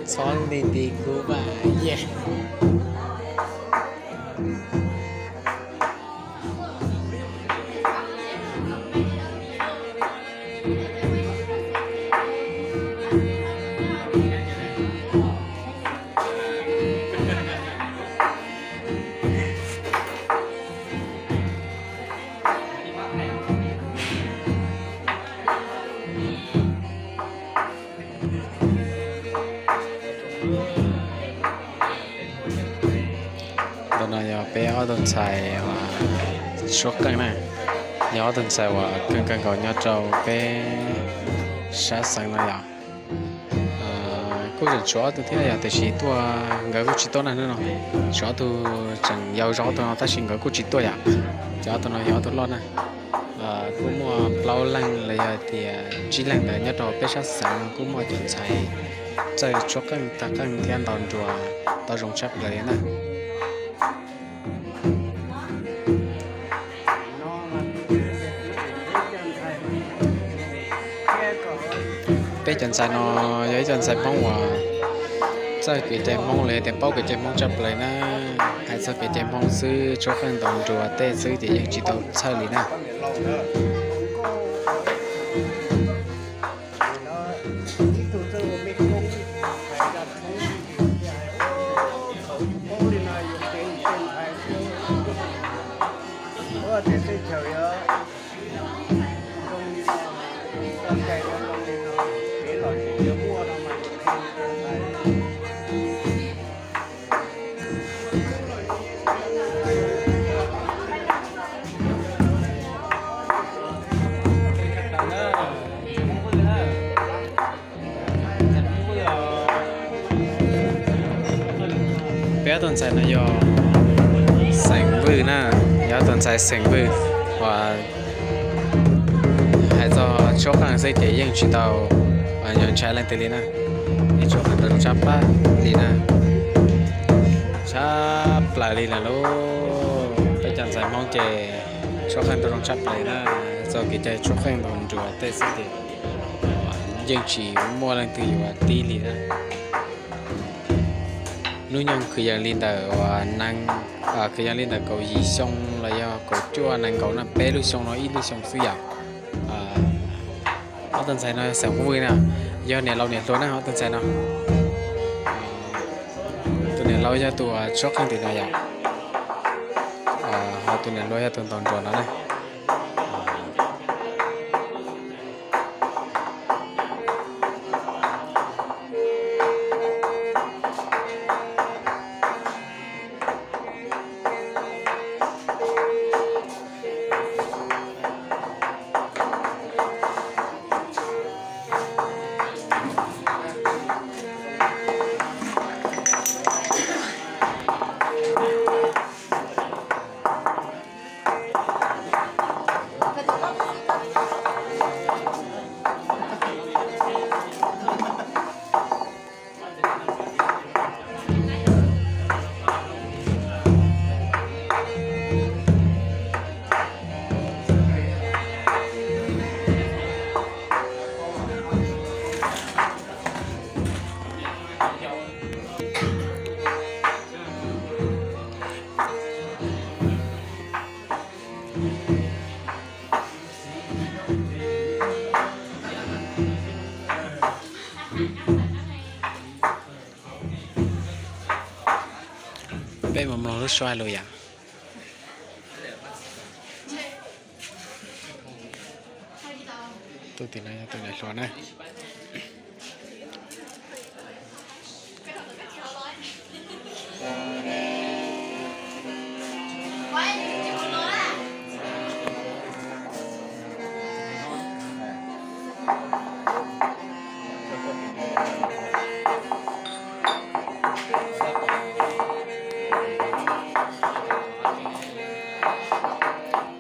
Txhob nti nti kub vas yes. Ntawm no yog peb ob tug ntxhais suab qeej na, yog ob tug ntxhais uas kawg kawg nkaus nyob rau peb sab xeev no yom. Kuj tseem tshuav ob tug thiab yom, tiam sis tuaj nkawd kuj tsis tuaj na hnub no. Tshuav ob tug tseem yau zog ob tug no tab sis nkawd kuj tsis tuaj yom. Ces ob tug no yog ob tug loj na. Kuj muaj plaub leeg los yog tias tsib leeg ntawd nyob rau peb sab xeev no kuj muaj cov ntxhais txawj tshuab qeej tag qeej thiab ntaus nruas tau zoo tshaj plaws li na. Peb cov ntxhais no yog ib co ntxhais Hmoob uas txawj kev cai Hmoob los yog tias paub kev cai Hmoob tshaj plaws na. Hais txog kev cai Hmoob xwb, tshuab qeej ntaus nruas tej xwb ces yeej tsis tau txhawj li na. Peb ob tug ntxhais no yog xeem Vwj na, yog ob tug ntxhais xeem Vwj uas hais txog tshuab qeej xwb ces yeej tsis tau ntshai leej twg li na. Yeej tshuab qeej tau zoo tshaj plaws li na, tshaj plaws li lawm lauj. Peb cov ntxhais Hmoob ces tshuab qeej tau zoo tshaj plaws na, txog kev cai tshuab qeej ntaus nruas tej xwb ces yeej tsis muaj leej twg yuav tib li na. Hnub nyoog kwv yees li ntawm uas nees, kwv yees li ntawm kaum yim xyoo los yog kaum cuaj nees nkaum na, peb lub xyoo no ib lub xyoo xwb yom. Ob tug ntxhais no xeem Vwj na, yog niam laus niam hluas na ob tug ntxhais no. Tus niam laus yog tus tshuab qeej tim no yom, ho tus niam hluas yog tus ntaus nruas no na. Peb mus mloog lub suab lus yom. Tus tim no yog tus niam hluas na.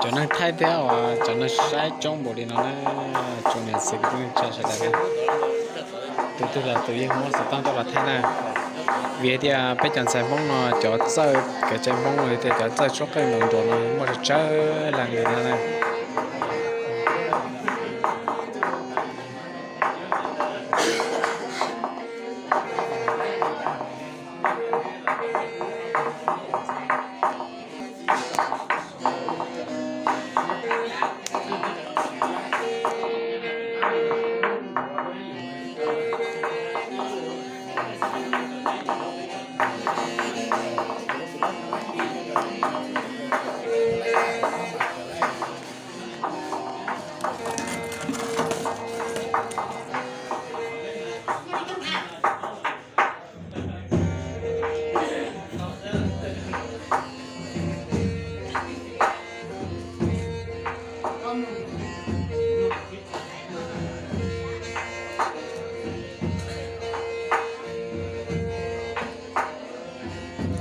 Cov neeg thaij thiab uas cov neeg saib coob npaum li no na, tsoom niam txiv kwv tij neej tsa sawv daws na. Tus twg los tus yeej muab xov tooj coj los thaij na. Vim tias peb cov ntxhais Hmoob no cov txawj kev cai Hmoob los tias cov txawj tshuab qeej ntaus nruas no muaj tsawg tsawg leej li no na.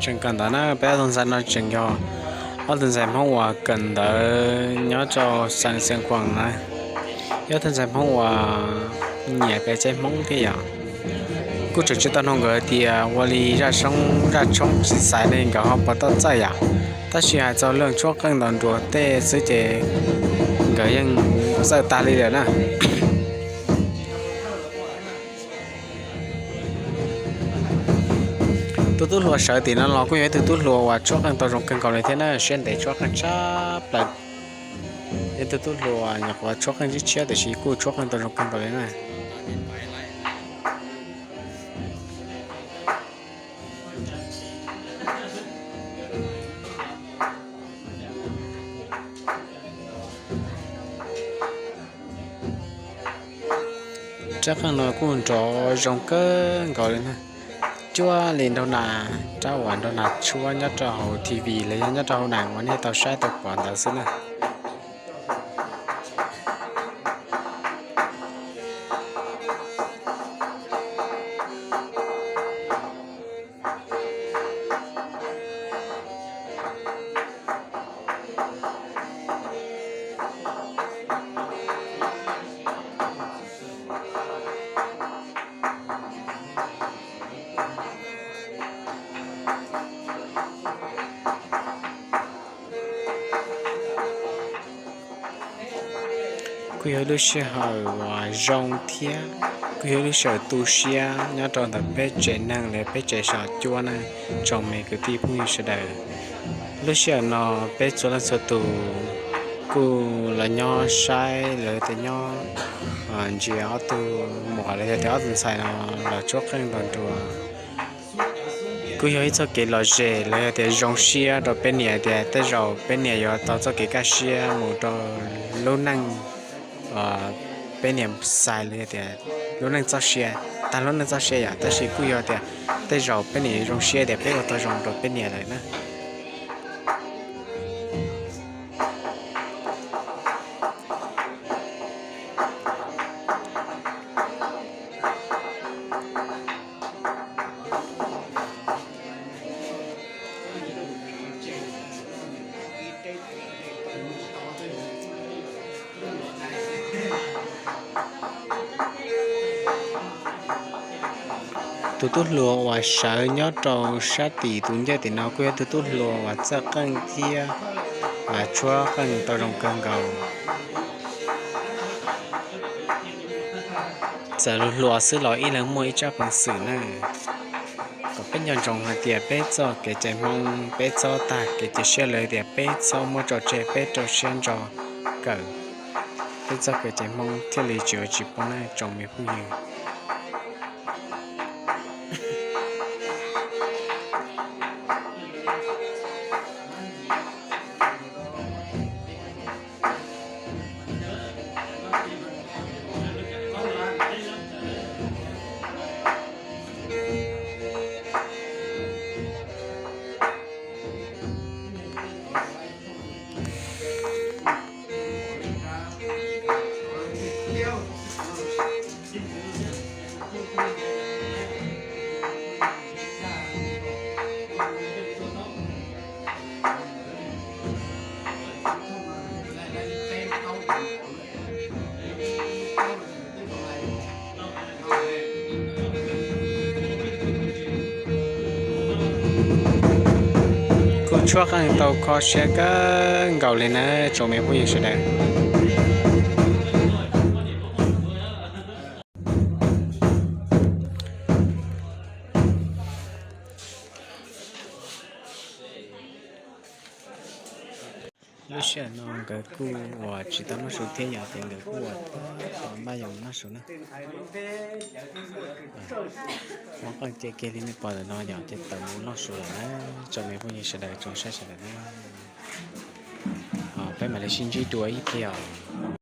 Tseem kawm ntawv na, peb ob tug ntxhais no tseem yog ob tug ntxhais Hmoob uas kawm ntawv nyob rau xeev Xeev Khuam na, yog ob tug ntxhais Hmoob uas nyiam kev cai Hmoob thiab yom. Kuj tseem tsis tau nug nkawd tias ua li zaj tshoob zaj tshoob tsis xaiv ne nkawd ho puas tau txawj yom. Tab sis hais txog leej tshuab qeej ntaus nruas tej xwb ces nkawd yeej txawj tag li lawm na. Tus tub hluas sawv tim no los kuj yog ib tug tub hluas uas tshuab qeej tau zoo kawg nkaus li thiab na, siab ntev tshuab qeej tshaj plaws. Ib tug tub hluas nyuam qhuav tshuab qeej tshiab tshiab tiam sis kuj tshuab qeej tau zoo kawg nkaus li na. Rab qeej no kuj nrov zoo kawg nkaus li na. Cuab li nraug nas, rab uas nraug nas tshuab nyob rau hauv T V los yog nyob rau hauv nas uas nej tau saib tau pom ntawd xwb na. Kuj yog ib lub sij hawm uas zoo thiab kuj yog ib lub sij hawm tu siab nyob rau ntawm peb tsev neeg los peb tsev xyom cuab na, tsoom me kwv tij phooj ywg sawv daws. Lub sij hawm no peb txhua leej txhua tus kuj los nyob saib los tias nyob ntsia ob tug muam los yog tias ob tug ntxhais no los tshuab qeej ntaus nruas. Kuj yog ib txoj kev lom zem los yog tias zoo siab rau peb niam tias tej zaum peb niam yuav tau txoj kev kaj siab mus rau lub neej peb niam xais los yog tias lub neej txoj sia, tag lub neej txoj sia yom, tab sis kuj yog tias tej zaum peb niam yuav zoo siab tias peb ua tau zoo rau peb niam lawm na. Tus tub hluas uas sawv nyob rau sab tim tus ncauj tim no kuj yog tus tub hluas uas txawj qeej thiab tshuab qeej tau zoo kawg nkaus. Txawm hluas xwb los ib leeg muaj ib tsab peev xwm na. Kom peb nco ntsoov hais tias peb txoj kev cai Hmoob peb txhob tag kev cia siab los tias peb txhob muab tso tseg, peb rau siab ntso kawm peb txoj kev cai Hmoob thiaj li tsis ua tsis poob na tsoom me phooj ywg. Tshuab qeej tau kho siab kawg nkaus li na tsoom me phooj ywg sawv daws. Lub sij hawm no nkawd kuj uas tsis tau noj su thiab yom, ces nkawd kuj uas tab tom npaj yos noj su na. Muab qeej cia kiag li nej pom ntawm no yom, ces tawm mus noj su lawm na tsoom me phooj ywg sawv daws tsoom saib sawv daws na. Peb mam li sib ntsib dua ib pliag os.